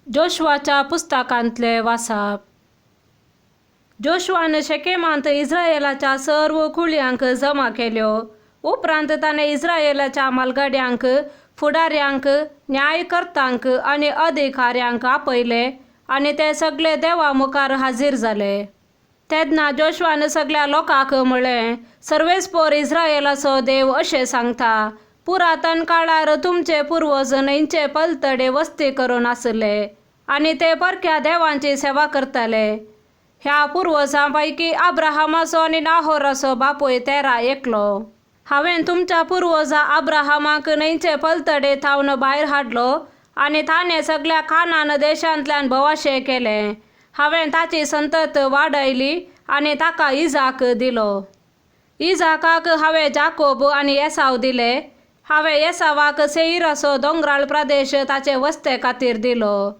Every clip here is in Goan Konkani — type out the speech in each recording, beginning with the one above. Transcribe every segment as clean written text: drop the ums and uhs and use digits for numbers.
जोशुआच्या पुस्तकांतलें वाचप. जोशुआन शेकेमांत इस्रायेलाच्या सर्व कुळयांक जमा केल्यो. उपरांत ताणें इस्रायेलाच्या म्हालगड्यांक, फुडाऱ्यांक, न्यायकर्तांक आनी अधिकाऱ्यांक आपयले आनी ते सगले देवा मुखार हाजीर जाले. तेन्ना जोशुआन सगल्या लोकांक म्हळें, सर्वेस्पोर इस्रायेलाचो देव अशें सांगता, पुरातन काळार तुमचे पुर्वज न्हंयचे पलतडे वस्ती करून आसले आनी ते परक्या देवांची सेवा करताले. ह्या पुर्वजां पैकी अब्राहमाचो आनी नाहोराचो बापूय तेरा एकलो. हांवें तुमच्या पुर्वजा अब्राहमाक न्हंयचे पलतडे थावन भायर हाडलो आनी ताणें सगल्या कानान देशांतल्यान भोवाशें केलें. हांवें ताची संतत वाडयली आनी ताका इजाक दिलो. इजाकाक हांवें जाकोब आनी एसाव दिले. हांवें एसावाक सेईराचो दोंगराळ प्रदेश ताचे वस्ते खातीर दिलो.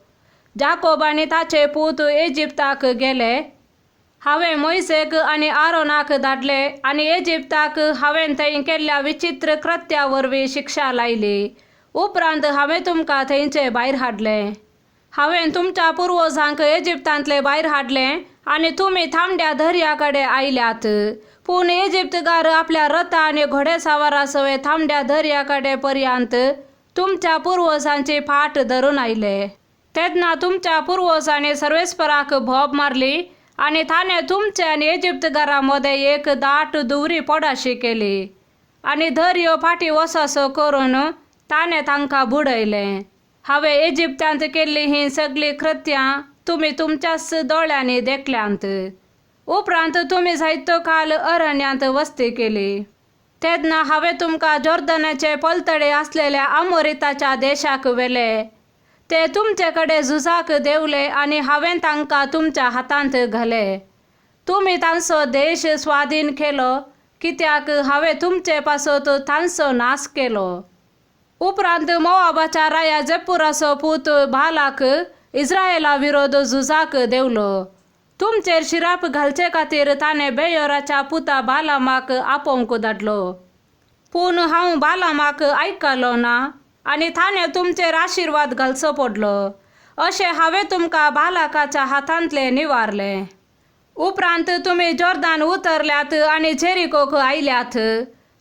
जाकोब आनी ताचे पूत इजिप्ताक गेले. हांवें मोयसेक आनी आरोनाक धाडले आनी इजिप्ताक हांवें थंय केल्ल्या विचित्र कृत्या वरवीं शिक्षा लायली. उपरांत हांवें तुमकां थंयचे भायर हाडले. हांवें तुमच्या पुर्वजांक इजिप्तांतले भायर हाडले आनी तुमी थांबड्या दर्या कडेन आयल्यात. पूण इजिप्तकार आपल्या रथा आनी घोडेसावारा सवें थांबड्या दर्या कडेन पर्यंत तुमच्या पुर्वजांची फाट धरून आयले. तेन्ना तुमच्या पुर्वजांनी सर्वेस्पराक भोब मारली आनी ताणें तुमचे आनी इजिप्तकारां मदें एक दाट धुंवरी पडाशी केली आनी दर्यो फाटीं वचसो करून ताणें तांकां बुडयलें. हांवें इजिप्तांत केल्लीं हीं सगळीं कृत्यां तुमी तुमच्याच दोळ्यांनी देखल्यांत. उपरांत तुमी जायतो काल अरण्यांत वस्ती केली. तेन्ना हांवें तुमकां जॉर्दनाचे पलतडे आसलेल्या आमोरिताच्या देशाक व्हेले. ते तुमचे कडेन झुजाक देंवले आनी हांवें तांकां तुमच्या हातांत घाले. तुमी तांचो देश स्वाधीन केलो, कित्याक हांवें तुमचे पासत तांचो नाश केलो. उपरांत मोआबाच्या राया जेपुराचो पूत बालाक इस्रायेला विरोध झुजाक देंवलो. तुमचेर शिराप घालचे खातीर ताणें बेयोराच्या पुता बालामाक आपोवंक धाडलो. पूण हांव बालामाक आयकलो ना आनी ताणें तुमचेर आशिर्वाद घालचो पडलो. अशें हांवें तुमकां बालाकाच्या हातांतलें निवारलें. उपरांत तुमी जॉर्दान उतरल्यात आनी जेरिकोक आयल्यात.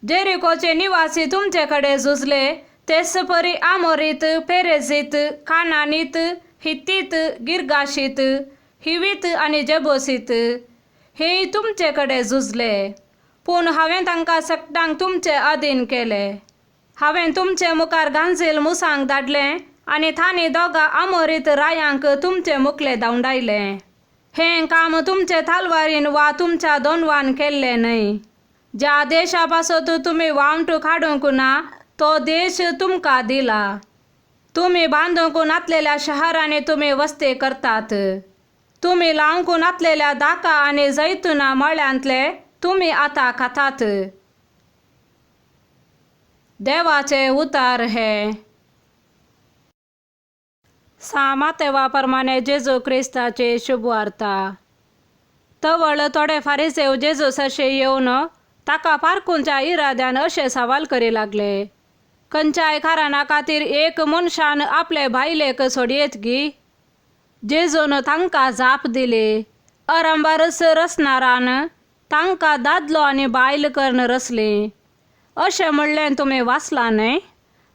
जेरिकोचे निवासी तुमचे कडेन झुजले, तेच परी आमोरीत, पेरेजीत, कानानीत, हित्तीत, गिरगाशीत, हिवीत आनी जेबोसीत हेय तुमचे कडेन झुजले. पूण हांवें तांकां सगळ्यांक तुमचे अधीन केले. हांवें तुमचे मुखार गांजील मुसांक धाडलें आनी तांणी दोगां आमोरीत रायांक तुमचे मुखले धांवडायले. हें काम तुमचे तालवारीन वा तुमच्या दोनवान केल्लें न्हय. ज्या देशा पासत तुमी वावंट काडूंक ना तो देश तुमकां दिला. तुमी बांदूंक नातलेल्या शहरांनी तुमी वस्ती करतात. तुमी लावंक नातलेल्या दाका आनी जैतुना मळ्यांतले तुमी आतां खातात. देवाचे उतार हे. सा मातेवा प्रमाणे जेजू क्रिस्ताची शुभवार्ता. तवळ थोडे फारीसेव जेजू सरशी येवन ताका पारखुंच्या इराद्यान अशें सवाल करी लागले, खंयच्याय कारणा खातीर एक मनशान आपले बायलेक सोडयेत गी? जेजून तांकां जाप दिली, अरंबारच रचणारान तांकां दादलो आनी बायल करून रचली. अशें म्हणलें तुमी वाचलां न्हय?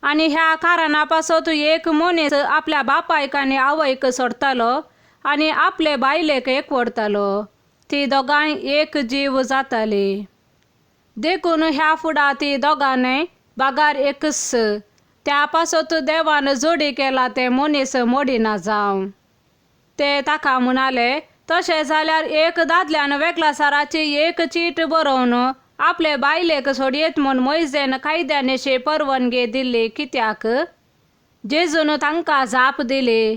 आनी ह्या कारणा पासत एक मनीस आपल्या बापायक आनी आवयक सोडटालो आनी आपले बायलेक एकवडतालो. ती दोगांय एक जीव जाताली. देखून ह्या फुडा ती दोगां न्हय बागार एकच. त्या पासत देवान जोडी केला तें मनीस मोडिना जावं. ते ताका म्हणाले, तशें जाल्यार एक दादल्यान वेगळासाराची एक चीट बरोवन आपले बायलेक सोडयेत म्हूण मोयजेन कायद्यानिशी परवानगी दिल्ली कित्याक? जेजून तांकां जाप दिली,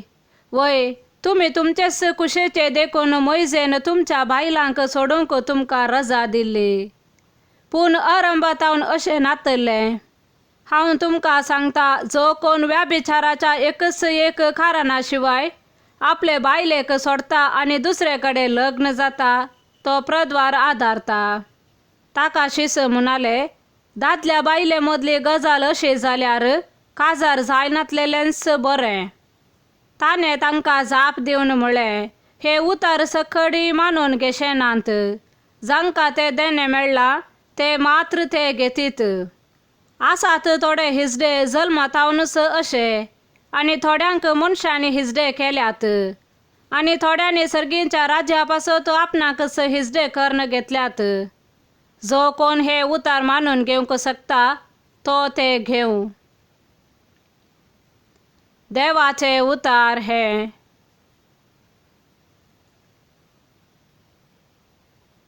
वय तुमी तुमचेच कुशेचे देखून मोयजेन तुमच्या बायलांक सोडूंक तुमकां रजा दिल्ली. पूण अरंबातावन अशें नातलें. हांव तुमकां सांगता, जो कोण व्याभिचाराच्या एकच एक कारणा शिवाय आपले बायलेक सोडटा आनी दुसरे कडेन लग्न जाता तो प्रद्वार आदारता. ताका शिस म्हणाले, दादल्या बायले मदली गजाल अशी जाल्यार काजार जायनातलेलेंच बरें. ताणें तांकां जाप दिवन म्हळें, हें उतर सकडी मानून घेशेनात. जांकां तें देणें मेळ्ळां ते मात्र ते घेतीत. आसात थोडे हिजडे जल्माथावनूच अशे, आनी थोड्यांक मनशांनी हिजडे केल्यात, आनी थोड्यांनी सर्गींच्या राज्या पासत आपणाकच हिजडे करून घेतल्यात. जो कोण हे उतार मानून घेवंक शकता तो ते घेवं. देवाचे उतार हे.